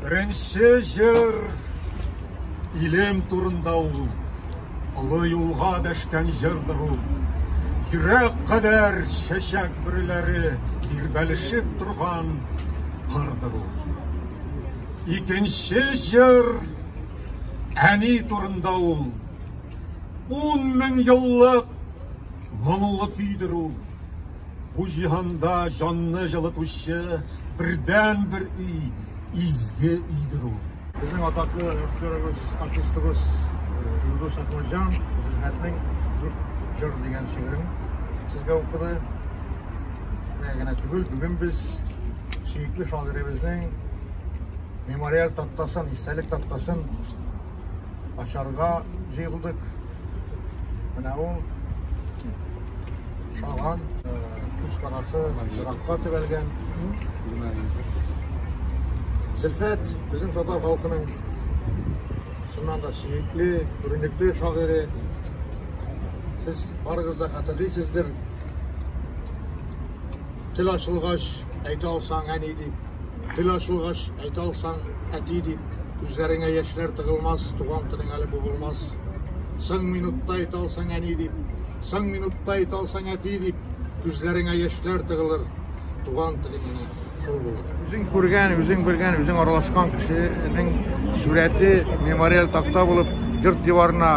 Беренче җыр илем турында ул. Олы юлга дәшкән җырдыр ул. Йөрәк кадәр чәчәк бөреләре тирбәлешеп торган кырдыр ул. Икенче җыр әни турында ул. 10 000 еллык моңлы көйдер ул. Бу җиһанда җанны җылытучы бердән-бер өй, изге өйдер ул. Безнең атаклы актерыбыз, артистыбыз Илдус Әхмәтҗан Зөлфәтнең Дүрт җыр дигән шигырен сезгә укыды. Менә генә түгел, бүген без сөекле шагыйребезнең мемориаль тактасын, истәлек тактасын ачарга җыелдык. Менә ул шаган, күз карашы еракка төбәлгән. Зөлфәт безнең татар халкының чыннан да сөекле, күренекле шагыйре. Сез барыгыз да хәтерлисездер. Тел ачылгач, әйтә алсаң, әни дип, тел ачылгач, әйтә алсаң, әти дип, күзләреңә яшьләр тыгылмас, туган телең әле буылмас. Соң минутта әйтә алсаң, әни дип, соң минутта әйтә алсаң, әти дип, күзләреңә яшьләр тыгылыр, туган телең генә шул булыр. Үзең күргән, үзең белгән, үзең аралашкан кешенең сурәте мемориаль такта булып йорт диварына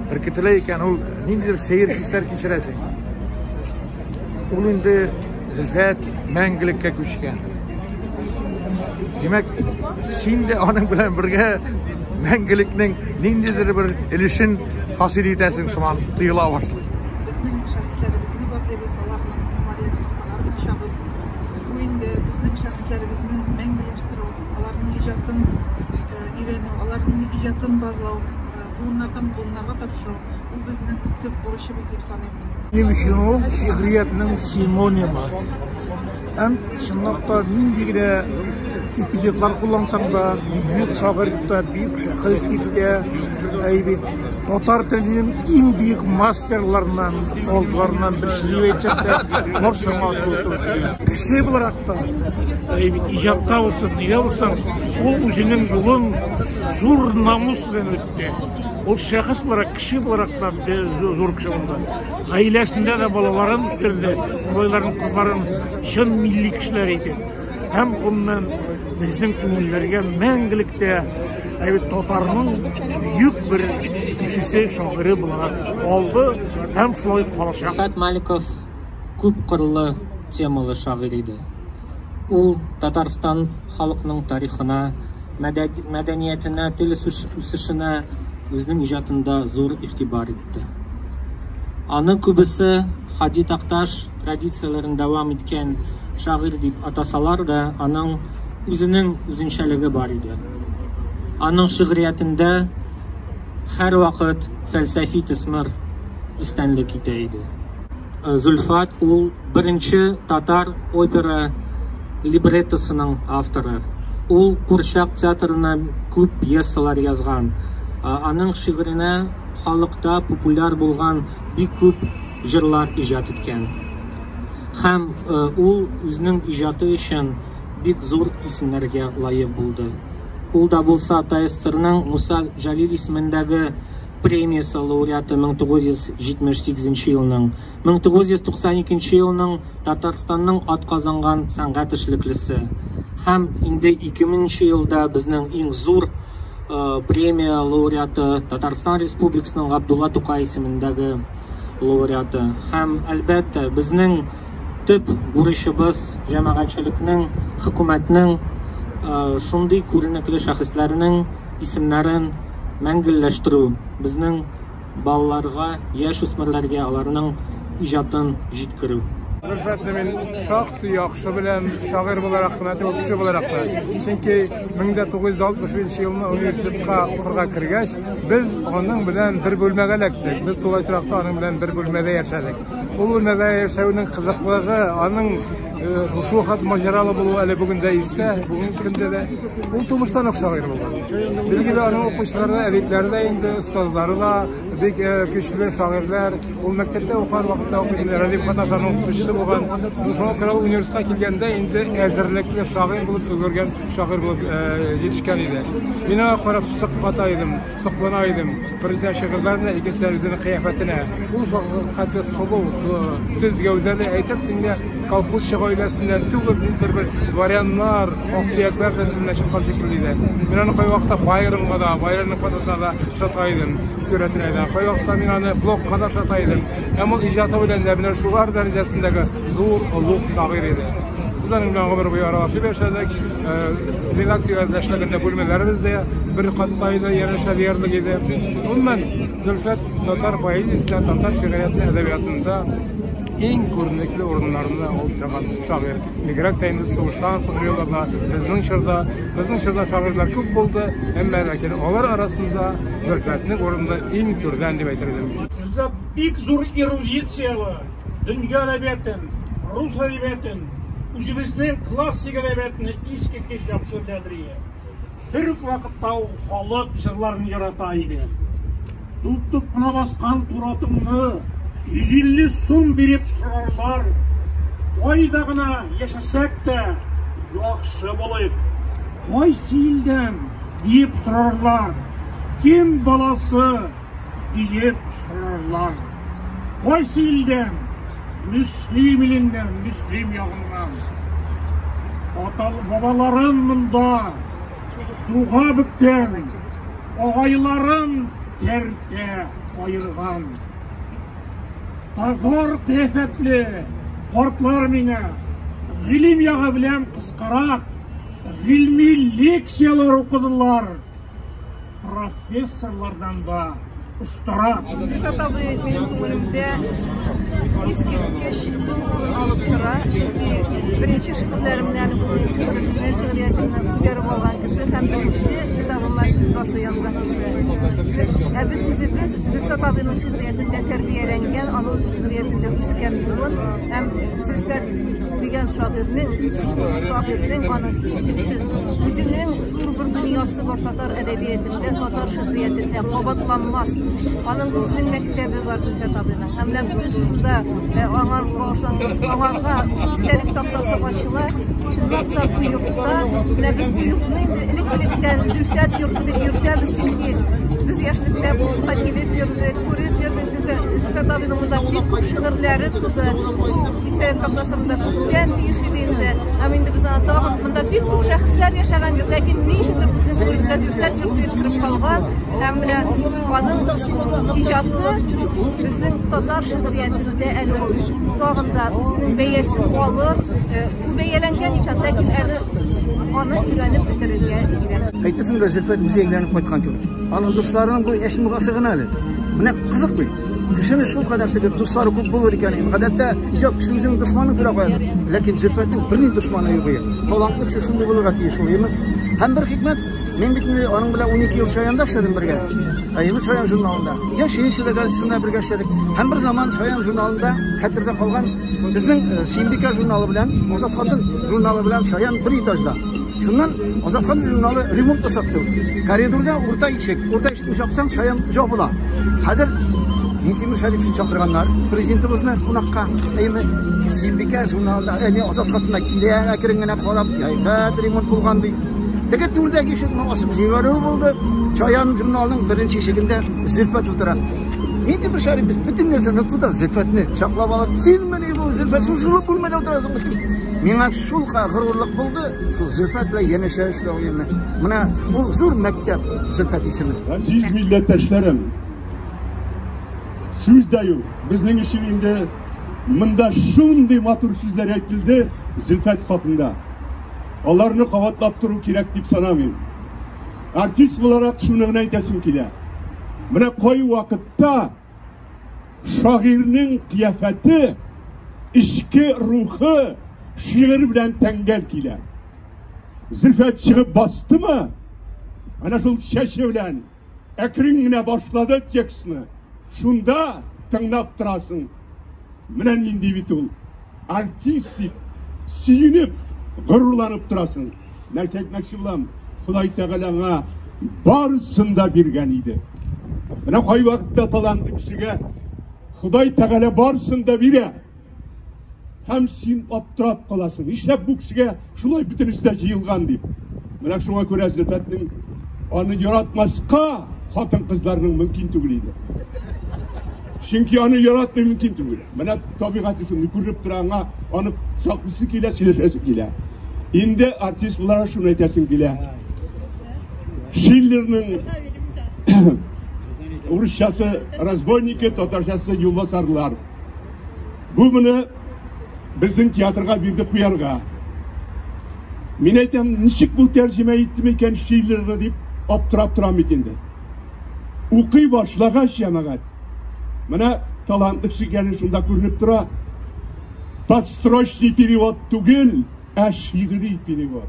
беркетелә икән, ул ниндидер сәер хисләр кичерәсең. Ул инде Зөлфәт мәңгелеккә күчкән. Димәк, син дә аның белән бергә мәңгелекнең ниндидер бер өлешен хасил итәсең сыман тоела башлый. Безнең шәхесләребезне барлыйбыз, аларның мемориаль такталарын ачабыз. Бу инде безнең шәхесләребезне мәңгеләштерү, аларның иҗатын өйрәнү, аларның иҗатын барлау, буыннардан буыннарга тапшыру, ул безнең төп бурычыбыз дип саныйм мин. Минем өчен ул шигъриятнең синонимы. Һәм чынлап та нинди генә эпитетлар куллансаң да, бөек шагыйрь дип тә, бөек шәхес дип тә, әй бит, татар теленең иң бөек мастерларыннан, остазларыннан берсе дип әйтсәк тә, барсыңа туры килә. Кеше буларак та, әй бит, иҗатта булсын, нидә булсын, ул үзенең юлын зур намус белән үтте. Ул шәхес буларак, кеше буларак та зур кеше булды. Гаиләсендә дә балаларын үстерде, малайларын, кызларын чын милли кешеләр итеп. Һәм гомумән безнең күңелләргә мәңгелектә әйбәт татарның бөек бер кешесе, шагыйре буларак калды һәм шулай калачак. Зөлфәт Маликов күп кырлы темалы шагыйрь иде. Ул Татарстан халкының тарихына, мәдәниятенә, тел үсешенә үзенең иҗатында зур игътибар итте. Аны күбесе Һади Такташ традицияләрен дәвам иткән шагыйрь дип атасалар да, аның үзенең үзенчәлеге бар иде. Аның шигъриятендә һәрвакыт фәлсәфи төсмер өстенлек итә иде. Зөлфәт ул беренче татар опера либреттосының авторы. Ул Курчак театрына күп пьесалар язган. Аның шигыренә халыкта популяр булган бик күп җырлар иҗат иткән. Һәм ул үзенең иҗаты өчен бик зур исемнәргә лаек булды. Ул да булса ТАССРның Муса Җәлил исемендәге премиясе лауреаты 1978 елның, 1992 елның Татарстанның атказанган сәнгать эшлеклесе һәм инде 2000 елда безнең иң зур премия лауреаты Татарстан Республикасының Габдулла Тукай исемендәге лауреаты. Һәм әлбәттә безнең төп бурычыбыз җәмәгатьчелекнең, хөкүмәтнең шундый күренекле шәхесләрнең исемнәрен мәңгелләштерү, безнең балаларга, яшь үсмерләргә аларның иҗатын җиткерү. Зөлфәтне мин шактый яхшы беләм, шагыйрь буларак кына түгел, кеше буларак та. Чөнки 1965 елны университетка укырга кергәч, без аның белән бер бүлмәгә эләктек. Без тулай торакта аның белән бер бүлмәдә яшәдек. Ул бүлмәдә яшәүнең кызыклыгы, аның Шул хат маҗаралы булу әле бүген дә истә, бүгенге көндә дә. Ул тумыштан ук шагыйрь булган. Билгеле, аның укучылары да, әдипләре дә инде, остазлары да бик көчле шагыйрьләр. Ул мәктәптә укыган вакытта ук инде Рәдиф Гаташ аның укытучысы булган. Шуңа күрә ул университетка килгәндә инде әзерлекле шагыйрь булып өлгергән шагыйрь булып җитешкән иде. Мин аңа карап соклана идем, соклана идем. Беренчедән шигырьләренә, икенчедән үзенең кыяфәтенә. Ул хәтле сылу, төз гәүдәле, әйтерсең лә колхозчы гаиләсеннән түгел, ниндидер бер дворяннар, аксөякләр нәселеннән чыккан шикелле иде. Мин аны кайвакытта Байронга да, Байронның фотосына да ошата идем, сурәтенә дә. Кайвакытта мин аны Блокка да ошата идем. Һәм ул иҗаты белән дә менә шулар дәрәҗәсендәге зур, олуг шагыйрь иде. Без аның белән гомер буе аралашып яшәдек. Редакцияләрдә эшләгәндә бүлмәләребез дә бер катта иде, янәшә диярлек иде. Гомумән, Зөлфәт татар поэзиясендә, татар шигъриятендә, әдәбиятында иң күренекле урыннарны алып торган шагыйрь. Бигрәк тә инде сугыштан соңгы елларда, безнең чорда, безнең чорда шагыйрьләр күп булды, әмма ләкин алар арасында Зөлфәтнең урыны иң түрдән дип әйтер идем. Зөлфәт бик зур эрудицияле, дөнья әдәбиятын, рус әдәбиятын, үзебезнең классик әдәбиятны искиткеч яхшы беләдер иде. Бер үк вакытта ул халык җырларын ярата иде. Туп-туп кына баскан туратыңны 150 сум биреп сорарлар. Кайда гына яшәсәк тә, яхшы булыйк. Кайсы илдән диеп сорарлар. Кем баласы диеп сорарлар. Кайсы илдән? Мөслим иленнән, Мөслим ягыннан. Ата бабаларым монда дуга бөккән, агайларым тәртә аерган. Тагор кыяфәтле картлар миңа гыйлем ягы белән кыскарак гыйльми лекцияләр укыдылар. Профессорлардан да остарак. Зөлфәт абый минем күңелемдә искиткеч зур урын алып тора, чөнки беренче шигырьләремнән минем шигъриятемне күтәреп алган кеше һәм беренче китабыма сүз башы язган кеше. Ә без үзебез Зөлфәт абыйның шигъриятендә тәрбияләнгән, аның шигъриятендә үскән буын һәм Зөлфәт дигән шагыйрьнең, шагыйрьнең аның һичшиксез үзенең зур бер дөньясы бар татар әдәбиятында, татар шигъриятендә кабатланмас. Аның үзенең мәктәбе бар Зөлфәт абыйның. Һәм менә бүген шунда э, аңар багышланган, аңарга истәлек тактасы ачыла. Чынлап та бу йортта, менә без бу йортны инде элек-электән Зөлфәт йорты дип йөртәбез, чөнки без яшьлектә бу йортка килеп йөрдек, күреп йөрдек. Зөлфәт абыйның монда бик күп шигырьләре туды. Бу Истәлек тактасы монда күптән тиеш иде инде. Һәм инде без аны тагын монда бик күп шәхесләр яшәгән йорт, ләкин ни өчендер безнең күңелебездә Зөлфәт йорты дип кереп калган. Һәм менә аның иҗаты безнең татар шигъриятендә әле ул тагын да үзенең бәясен алыр. Ул бәяләнгән иҗат, ләкин әле аны өйрәнеп бетерергә кирәк. Әйтерсең дә Зөлфәт үзе әйләнеп кайткан кебек. Аның дусларының бу яшь мугасы гына әле. Менә кызык бит. Кешене шул кадәр теге дуслары күп булыр икән. Гадәттә иҗат кеше үзенең дошманын күрә куя. Ләкин Зөлфәтнең берни дошманы юк иде. Талантлы кеше шундый булырга тиеш ул, әйеме? Һәм бер хикмәт, мин бит инде аның белән 12 ел Шаянда эшләдем бергә. Әйеме, Шаян журналында. Яшь Женщина газетасында бергә эшләдек. Һәм бер заман Шаян журналында хәтердә калган безнең Сөембикә журналы белән Азат хатын журналы белән Шаян бер этажда. Шуннан Азат хатын журналы ремонт ясатты. Коридорда урта ишек, урта ишекне жапсаң, Шаян жабыла. Хәзер Минтимер Шәриповны чакырганнар, президентыбызны кунакка. Әйеме, Сөембикә журналында, әни Азат хатынна килә, әкрен генә карап, әйбәт ремонт булган ди. Теге түрдәге ишекне ачып җибәрү булды. Чаян журналының беренче ишегендә Зөлфәт утыра. Минтимер Шәрипов бөтен нәрсәне онытты да Зөлфәтне кочаклап алып, синмени бу Зөлфәт, шушы бүлмәдә утырасың бит. Миңа шул горурлык булды, шул Зөлфәт белән янәшә эшләү яме. Менә ул зур мәктәп Зөлфәт исеме. Газиз милләттәшләрем, сүз дә юк, безнең өчен инде монда шундый матур сүзләр әйтелде Зөлфәт хакында. Аларны кабатлап тору кирәк дип санамыйм. Артист буларак шуны гына әйтәсем килә. Менә кай вакытта Шагыйрьнең кыяфәте, эчке рухы шигырь белән тәңгәл килә. Зөлфәт чыгып бастымы? Әнә шул чәче белән әкрен генә башлады текстны. Шунда тыңлап торасың. Менә нинди бит ул. Артист дип сөенеп, горурланып торасың. Нәрсә әйтмәкче булам? Ходай Тәгалә аңа барысын да биргән иде. Менә кайвакытта талантлы кешегә Ходай Тәгалә барысын да бирә. Һәм син аптырап каласың. Нишләп бу кешегә шулай бөтенесе дә җыелган дип. Менә шуңа күрә Зөлфәтнең аны яратмаска хатын-кызларның мөмкин түгел иде. Чөнки аны яратмый мөмкин түгел. Менә табигате шундый күренеп тора аңа, аны кочаклыйсы килә, сөйләшәсе килә. Инде артист буларак шуны әйтәсем килә. Шиллерның урысчасы разбойники, татарчасы юлбасарлар. Бу моны безнең театрга бирде куярга. Мин әйтәм, ничек бу тәрҗемә итте микән Шиллерны дип аптырап торам бит инде. Укый башлагач, җәмәгать, менә талантлы кеше икәне шунда күренеп тора. Подстрочный перевод түгел, ә шигъри перевод.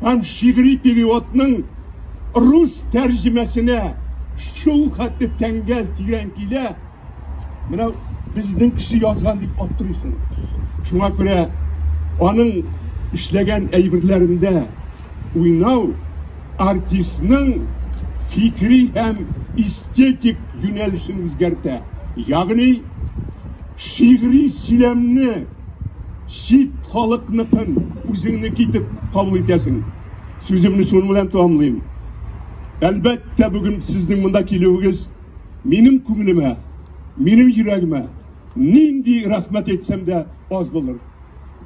Һәм шигъри переводның рус тәрҗемәсенә шул хәтле тәңгәл тирән килә, Менә безнең кеше язган дип аптырыйсың. Шуңа күрә аның эшләгән әйберләрендә уйнау артистның фикри һәм эстетик юнәлешен үзгәртә. Ягъни шигъри сөйләмне чит халыкныкын үзеңнеке итеп кабул итәсең. Сүземне шуның белән тәмамлыйм. Әлбәттә, бүген сезнең монда килүегез Минем күңелемә, минем йөрәгемә нинди рәхмәт әйтсәм дә аз булыр.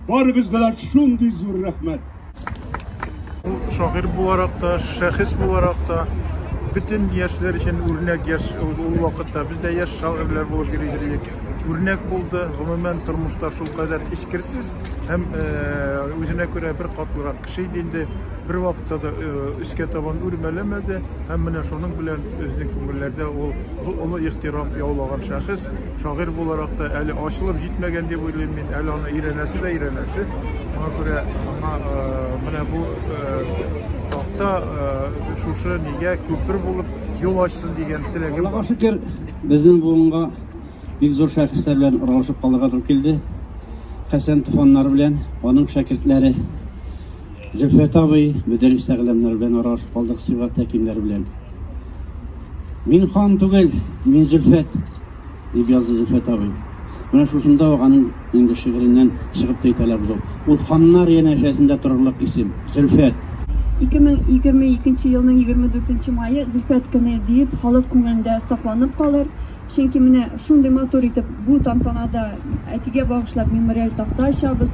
Барыгызга да шундый зур рәхмәт. Ул шагыйрь буларак та, шәхес буларак та бөтен яшьләр өчен үрнәк яшь ул вакытта без дә яшь шагыйрьләр булып йөри идек. Үрнәк булды. Гомумән тормышта шулкадәр эчкерсез һәм үзенә күрә бер катлырак кеше иде инде. Бер вакытта да өскә табан үрмәләмәде һәм менә шуның белән безнең күңелләрдә ул олы ихтирам яулаган шәхес, шагыйрь буларак та әле ачылып җитмәгән дип уйлыйм мин, әле аны өйрәнәсе дә өйрәнәсе. Шуңа күрә аңа менә бу такта шушы нигә күпер булып юл ачсын дигән теләгем бар. Аллага шөкер, безнең буынга бик зур шәхесләр белән аралашып калырга туры килде. Хәсән Туфаннар белән, аның шәкертләре Зөлфәт абый, Мөдәррис Әгъләмнәр белән аралашып калдык, Сибгат Хәкимнәр белән. Мин хан түгел, мин Зөлфәт, дип язды Зөлфәт абый. Менә шушында ук аның инде шигыреннән чыгып та әйтә алабыз ул. Ул ханнар янәшәсендә торырлык исем, Зөлфәт. 2022 елның 24 мае Зөлфәт көне диеп халык күңелендә сакланып калыр. Чөнки менә шундый матур итеп бу тантанада әтигә багышлап мемориаль такта ачабыз.